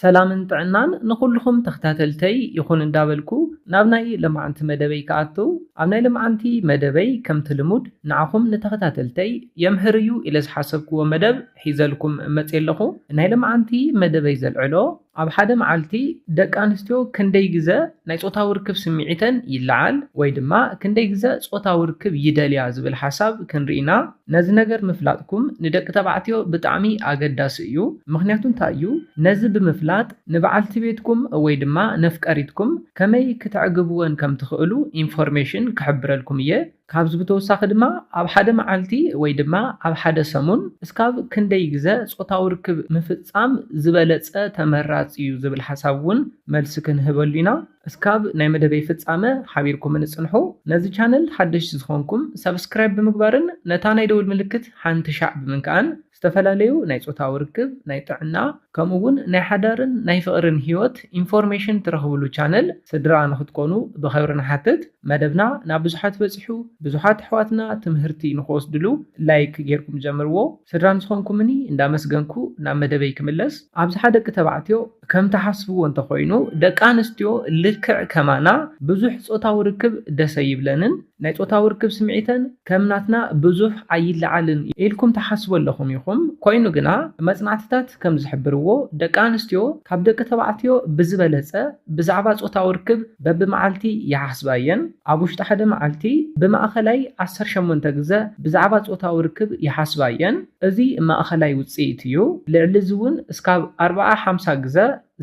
ሰላምን ጥዕናን ንኹልኹም ተኸታተልተይ ይኹን እንዳበልኩ፣ ናብ ናይ ለማዓንቲ መደበይ ክኣቱ፣ ኣብ ናይ ለማዓንቲ መደበይ ከምቲ ልሙድ ንዓኹም ንተኸታተልተይ የምህር እዩ ኢለ ዝሓሰብክዎ መደብ ሒዘልኩም መፅየ ኣለኹ። ናይ ለማዓንቲ መደበይ ዘልዕሎ፣ ኣብ ሓደ መዓልቲ ደቂ ኣንስትዮ ክንደይ ግዘ ናይ ፆታዊ ርክብ ስምዒተን ይለዓል ወይ ድማ ክንደይ ግዘ ፆታዊ ርክብ ይደልያ ዝብል ሓሳብ ክንርኢ ኢና። ነዚ ነገር ምፍላጥኩም ንደቂ ተባዕትዮ ብጣዕሚ ኣገዳሲ እዩ። ምኽንያቱ እንታይ እዩ? ነዚ ብምፍላጥ ንበዓልቲ ቤትኩም ወይ ድማ ነፍቀሪትኩም ከመይ ክተዕግብወን ከም ትኽእሉ ኢንፎርሜሽን ክሕብረልኩም እየ። ካብዚ ብተወሳኺ ድማ ኣብ ሓደ መዓልቲ ወይ ድማ ኣብ ሓደ ሰሙን እስካብ ክንደይ ግዘ ፆታዊ ርክብ ምፍፃም ዝበለፀ ተመራፂ እዩ ዝብል ሓሳብ እውን መልሲ ክንህበሉ ኢና። እስካብ ናይ መደበይ ፍፃመ ሓቢርኩም ንፅንሑ። ነዚ ቻነል ሓደሽቲ ዝኾንኩም ሰብስክራይብ ብምግባርን ነታ ናይ ደውል ምልክት ሓንቲ ሻዕ ብምንካኣን ዝተፈላለዩ ናይ ፆታዊ ርክብ፣ ናይ ጥዕና፣ ከምኡ እውን ናይ ሓዳርን ናይ ፍቕርን ህይወት ኢንፎርሜሽን ትረኽብሉ ቻነል ስድራ ንክትኮኑ ብኽብሪ ንሓትት። መደብና ናብ ብዙሓት በፂሑ፣ ብዙሓት ኣሕዋትና ትምህርቲ ንክወስድሉ ላይክ ጌርኩም ጀምርዎ። ስድራ ንዝኾንኩምኒ እንዳመስገንኩ ናብ መደበይ ክምለስ። ኣብዝሓ ደቂ ተባዕትዮ ከም ትሓስብዎ እንተኾይኑ፣ ደቂ ኣንስትዮ ልክዕ ከማና ብዙሕ ፆታዊ ርክብ ደስ ኣይብለንን፣ ናይ ፆታዊ ርክብ ስምዒተን ከም ናትና ብዙሕ ኣይለዓልን ኢልኩም ትሓስቡ ኣለኹም ኢኹም። ኮይኑ ግና መጽናዕትታት ከም ዝሕብርዎ፣ ደቂ ኣንስትዮ ካብ ደቂ ተባዕትዮ ብዝበለጸ ብዛዕባ ፆታዊ ርክብ በብመዓልቲ ይሓስባ እየን። ኣብ ውሽጢ ሓደ መዓልቲ ብማእኸላይ ዓሰርተ ሸሞንተ ግዘ ብዛዕባ ፆታዊ ርክብ ይሓስባ እየን። እዚ ማእኸላይ ውፅኢት እዩ። ልዕሊ እዚ እውን እስካብ ኣርብዓ ሓምሳ ግዘ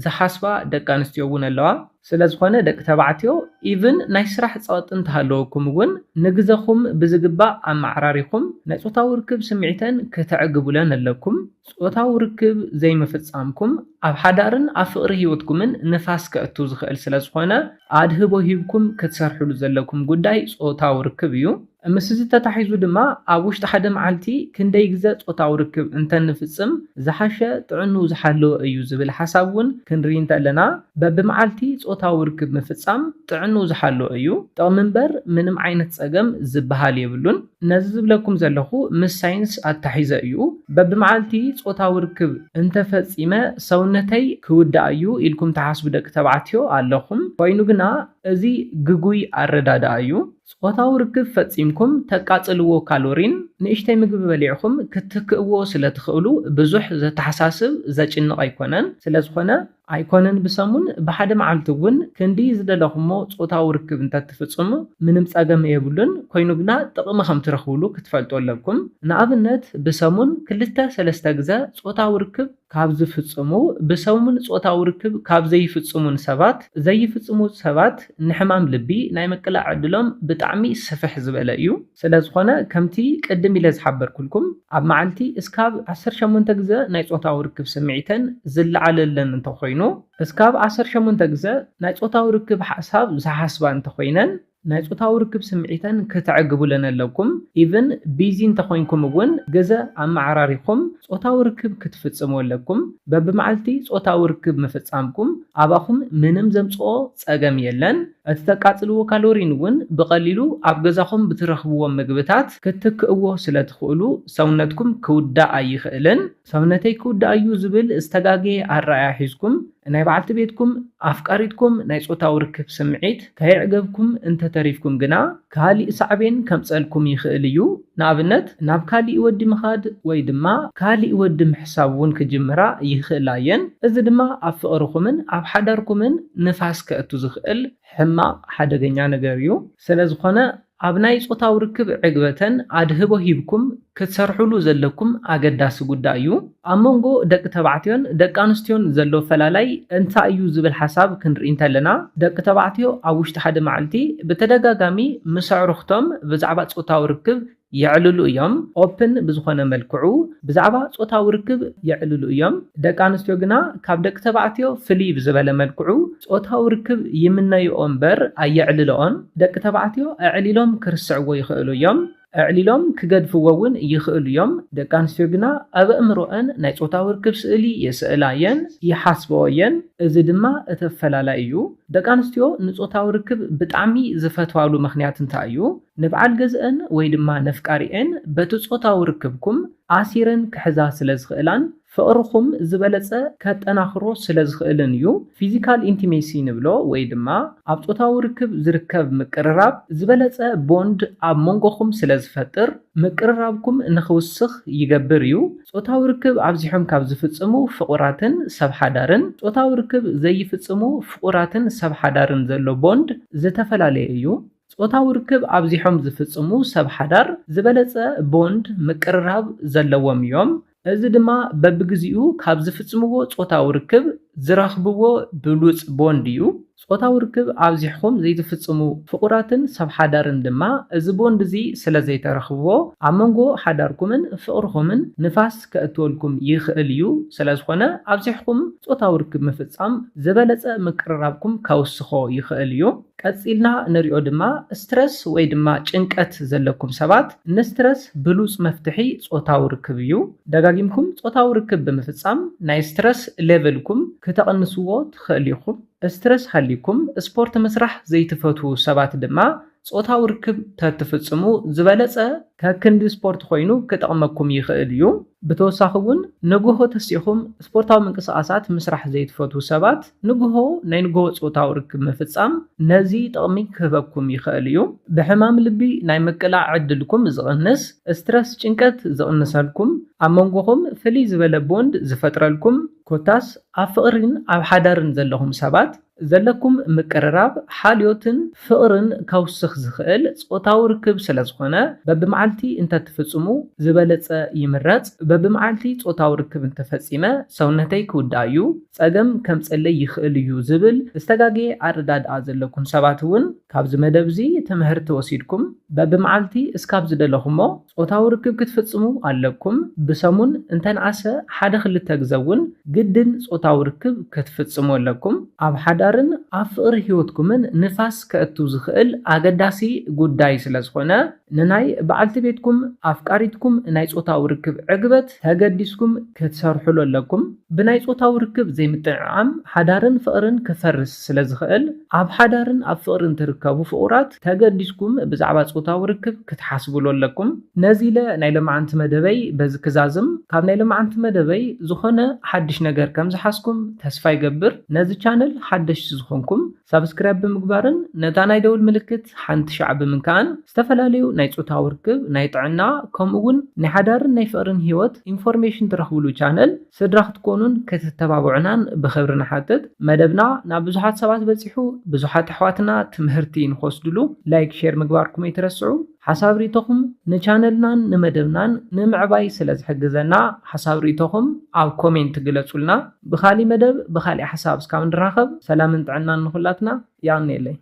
ዝሓስባ ደቂ ኣንስትዮ እውን ኣለዋ። ስለ ዝኾነ ደቂ ተባዕትዮ ኢቭን ናይ ስራሕ ጸቕጢ እንተሃለወኩም እውን ንግዘኹም ብዝግባእ ኣመዓራሪኹም ናይ ጾታዊ ርክብ ስምዒተን ከተዕግቡለን ኣለኩም። ጾታዊ ርክብ ዘይምፍጻምኩም ኣብ ሓዳርን ኣብ ፍቕሪ ህይወትኩምን ንፋስ ከእቱ ዝኽእል ስለ ዝኾነ ኣድህቦ ሂብኩም ክትሰርሕሉ ዘለኩም ጉዳይ ጾታዊ ርክብ እዩ። ምስዚ ተታሒዙ ድማ ኣብ ውሽጢ ሓደ መዓልቲ ክንደይ ግዘ ጾታዊ ርክብ እንተንፍጽም ዝሓሸ ጥዕንኡ ዝሓለወ እዩ ዝብል ሓሳብ እውን ክንርኢ እንተለና፣ በብመዓልቲ ጾታዊ ርክብ ምፍጻም ጥዕንኡ ዝሓለወ እዩ። ጥቕሚ እምበር ምንም ዓይነት ጸገም ዝበሃል የብሉን። ነዚ ዝብለኩም ዘለኹ ምስ ሳይንስ ኣታሒዘ እዩ። በብመዓልቲ ጾታዊ ርክብ እንተፈጺመ ሰውነተይ ክውዳእ እዩ ኢልኩም ትሓስቡ ደቂ ተባዕትዮ ኣለኹም። ኮይኑ ግና እዚ ግጉይ ኣረዳድኣ እዩ። ጾታዊ ርክብ ፈጺምኩም ተቃጽልዎ ካሎሪን ንእሽተይ ምግቢ በሊዕኹም ክትክእዎ ስለ ትኽእሉ ብዙሕ ዘተሓሳስብ ዘጭንቕ ኣይኮነን። ስለ ዝኾነ ኣይኮነን ብሰሙን ብሓደ መዓልቲ እውን ክንዲ ዝደለኹሞ ጾታዊ ርክብ እንተትፍጽሙ ምንም ጸገም የብሉን። ኮይኑ ግና ጥቕሚ ከም ትረኽብሉ ክትፈልጡ ኣለኩም። ንኣብነት ብሰሙን ክልተ ሰለስተ ግዘ ጾታዊ ርክብ ካብ ዝፍጽሙ ብሰሙን ጾታዊ ርክብ ካብ ዘይፍጽሙን ሰባት ዘይፍጽሙ ሰባት ንሕማም ልቢ ናይ ምቅላዕ ዕድሎም ብጣዕሚ ስፍሕ ዝበለ እዩ። ስለ ዝኾነ ከምቲ ቅድም ኢለ ዝሓበርኩልኩም ኣብ መዓልቲ እስካብ ዓሰርተ ሸሞንተ ግዘ ናይ ጾታዊ ርክብ ስምዒተን ዝለዓለለን እንተኾይኑ እስካብ ዓሰርተ ሸሞንተ ግዘ ናይ ጾታዊ ርክብ ሓሳብ ዝሓስባ እንተኾይነን ናይ ጾታዊ ርክብ ስምዒተን ክተዕግቡለን ኣለኩም። ኢቭን ቢዚ እንተኾይንኩም እውን ግዘ ኣመዓራሪኹም ጾታዊ ርክብ ክትፍጽሙ ኣለኩም። በብመዓልቲ ጾታዊ ርክብ ምፍጻምኩም ኣባኹም ምንም ዘምጽኦ ጸገም የለን። እቲ ተቃጽልዎ ካሎሪን እውን ብቐሊሉ ኣብ ገዛኹም ብትረኽብዎም ምግብታት ክትክእዎ ስለ ትኽእሉ ሰውነትኩም ክውዳእ ኣይኽእልን። ሰውነተይ ክውዳእ እዩ ዝብል ዝተጋገየ ኣረኣያ ሒዝኩም ናይ በዓልቲ ቤትኩም ኣፍቃሪትኩም ናይ ጾታዊ ርክብ ስምዒት ከየዕገብኩም እንተተሪፍኩም ግና ካሊእ ሳዕቤን ከምጸልኩም ይኽእል እዩ። ንኣብነት ናብ ካሊእ ወዲ ምኻድ ወይ ድማ ካሊእ ወዲ ምሕሳብ እውን ክጅምራ ይኽእላ እየን። እዚ ድማ ኣብ ፍቕርኹምን ኣብ ሓዳርኩምን ንፋስ ከእቱ ዝኽእል ሕማቕ ሓደገኛ ነገር እዩ። ስለ ዝኾነ ኣብ ናይ ጾታዊ ርክብ ዕግበተን ኣድህቦ ሂብኩም ክትሰርሕሉ ዘለኩም ኣገዳሲ ጉዳይ እዩ። ኣብ መንጎ ደቂ ተባዕትዮን ደቂ ኣንስትዮን ዘሎ ፈላላይ እንታይ እዩ ዝብል ሓሳብ ክንርኢ እንተለና ደቂ ተባዕትዮ ኣብ ውሽጢ ሓደ መዓልቲ ብተደጋጋሚ ምስ ኣዕሩኽቶም ብዛዕባ ጾታዊ ርክብ የዕልሉ እዮም። ኦፕን ብዝኾነ መልክዑ ብዛዕባ ጾታዊ ርክብ የዕልሉ እዮም። ደቂ ኣንስትዮ ግና ካብ ደቂ ተባዕትዮ ፍልይ ብዝበለ መልክዑ ጾታዊ ርክብ ይምነይኦ እምበር ኣየዕልልኦን። ደቂ ተባዕትዮ ኣዕሊሎም ክርስዕዎ ይኽእሉ እዮም። ኣዕሊሎም ክገድፍዎ እውን ይኽእሉ እዮም። ደቂ ኣንስትዮ ግና ኣብ ኣእምሮአን ናይ ጾታዊ ርክብ ስእሊ የስእላ እየን፣ ይሓስበኦ እየን። እዚ ድማ እቲ ኣፈላላይ እዩ። ደቂ ኣንስትዮ ንጾታዊ ርክብ ብጣዕሚ ዝፈትዋሉ ምኽንያት እንታይ እዩ? ንበዓል ገዝአን ወይ ድማ ነፍቃሪአን በቲ ጾታዊ ርክብኩም ኣሲረን ክሕዛ ስለ ዝኽእላን ፍቕርኹም ዝበለጸ ከጠናኽሮ ስለ ዝኽእልን እዩ። ፊዚካል ኢንቲሜሲ ንብሎ ወይ ድማ ኣብ ጾታዊ ርክብ ዝርከብ ምቅርራብ ዝበለጸ ቦንድ ኣብ መንጎኹም ስለ ዝፈጥር ምቅርራብኩም ንኽውስኽ ይገብር እዩ። ጾታዊ ርክብ ኣብዚሖም ካብ ዝፍጽሙ ፍቑራትን ሰብ ሓዳርን ጾታዊ ርክብ ዘይፍጽሙ ፍቑራትን ሰብ ሓዳርን ዘሎ ቦንድ ዝተፈላለየ እዩ። ጾታዊ ርክብ ኣብዚሖም ዝፍጽሙ ሰብ ሓዳር ዝበለጸ ቦንድ ምቅርራብ ዘለዎም እዮም። እዚ ድማ በብግዚኡ ካብ ዝፍጽምዎ ጾታዊ ርክብ ዝረኽብዎ ብሉጽ ቦንድ እዩ። ጾታዊ ርክብ ኣብዚሕኹም ዘይትፍጽሙ ፍቑራትን ሰብ ሓዳርን ድማ እዚ ቦንድ እዚ ስለ ዘይተረኽብዎ ኣብ መንጎ ሓዳርኩምን ፍቕርኹምን ንፋስ ከእትወልኩም ይኽእል እዩ። ስለ ዝኾነ ኣብዚሕኹም ጾታዊ ርክብ ምፍጻም ዝበለጸ ምቅርራብኩም ከውስኾ ይኽእል እዩ። ቀጺልና ንሪኦ ድማ ስትረስ ወይ ድማ ጭንቀት ዘለኩም ሰባት ንስትረስ ብሉጽ መፍትሒ ጾታዊ ርክብ እዩ። ደጋጊምኩም ጾታዊ ርክብ ብምፍጻም ናይ ስትረስ ሌቨልኩም ክተቕንስዎ ትኽእል ኢኹም። ስትረስ ሃሊኩም ስፖርት ምስራሕ ዘይትፈትዉ ሰባት ድማ ጾታዊ ርክብ ተትፍጽሙ ዝበለጸ ከክንዲ ስፖርት ኮይኑ ክጠቕመኩም ይኽእል እዩ። ብተወሳኺ እውን ንግሆ ተሲእኹም ስፖርታዊ ምንቅስቓሳት ምስራሕ ዘይትፈትዉ ሰባት ንግሆ ናይ ንግሆ ጾታዊ ርክብ ምፍጻም ነዚ ጥቕሚ ክህበኩም ይኽእል እዩ። ብሕማም ልቢ ናይ ምቅላዕ ዕድልኩም ዝቕንስ፣ ስትረስ ጭንቀት ዝቕንሰልኩም፣ ኣብ መንጎኹም ፍልይ ዝበለ ቦንድ ዝፈጥረልኩም፣ ኮታስ ኣብ ፍቕሪን ኣብ ሓዳርን ዘለኹም ሰባት ዘለኩም ምቅርራብ ሓልዮትን ፍቕርን ከውስኽ ዝኽእል ጾታዊ ርክብ ስለ ዝኾነ በብመዓልቲ እንተትፍጽሙ ዝበለጸ ይምረጽ። በብመዓልቲ ጾታዊ ርክብ እንተፈጺመ ሰውነተይ ክውዳእ እዩ፣ ጸገም ከምጸለይ ይኽእል እዩ ዝብል ዝተጋገየ ኣረዳድኣ ዘለኩም ሰባት እውን ካብዚ መደብ እዚ ትምህርቲ ወሲድኩም በብመዓልቲ እስካብ ዝደለኹሞ ጾታዊ ርክብ ክትፍጽሙ ኣለኩም። ብሰሙን እንተንኣሰ ሓደ ክልተ ግዘ እውን ግድን ጾታዊ ርክብ ክትፍጽሙ ኣለኩም። ኣብ ሓዳርን ኣብ ፍቕሪ ህይወትኩምን ንፋስ ከእቱ ዝኽእል ኣገዳሲ ጉዳይ ስለ ዝኾነ ንናይ በዓልቲ ቤትኩም ኣፍቃሪትኩም ናይ ጾታዊ ርክብ ዕግበት ተገዲስኩም ክትሰርሑሉ ኣለኩም። ብናይ ጾታዊ ርክብ ዘይምጥዕዓም ሓዳርን ፍቕርን ክፈርስ ስለ ዝኽእል ኣብ ሓዳርን ኣብ ፍቕርን ትርከቡ ፍቑራት ተገዲስኩም ብዛዕባ ጾታዊ ርክብ ክትሓስብሉ ኣለኩም። ነዚ ኢለ ናይ ሎማዓንቲ መደበይ በዚ ክዛዝም። ካብ ናይ ሎማዓንቲ መደበይ ዝኾነ ሓድሽ ነገር ከም ዝሓዝኩም ተስፋ ይገብር። ነዚ ቻነል ሓደሽቲ ዝኾንኩም ሳብስክራይብ ብምግባርን ነታ ናይ ደውል ምልክት ሓንቲ ሻዕ ብምንካእን ዝተፈላለዩ ናይ ጾታዊ ርክብ፣ ናይ ጥዕና ከምኡ እውን ናይ ሓዳርን ናይ ፍቕርን ህይወት ኢንፎርሜሽን ትረኽብሉ ቻነል ስድራ ክትኮኑን ክትተባብዑናን ብኽብሪ ንሓትት። መደብና ናብ ብዙሓት ሰባት በጺሑ ብዙሓት ኣሕዋትና ትምህርቲ ንክወስድሉ ላይክ ሼር ምግባርኩም ኣይትረስዑ። ሓሳብ ርእይቶኹም ንቻነልናን ንመደብናን ንምዕባይ ስለ ዝሕግዘና ሓሳብ ርእይቶኹም ኣብ ኮሜንት ግለጹልና። ብኻሊእ መደብ ብኻሊእ ሓሳብ እስካብ ንራኸብ ሰላምን ጥዕናን ንኹላትና። የቐንየለይ።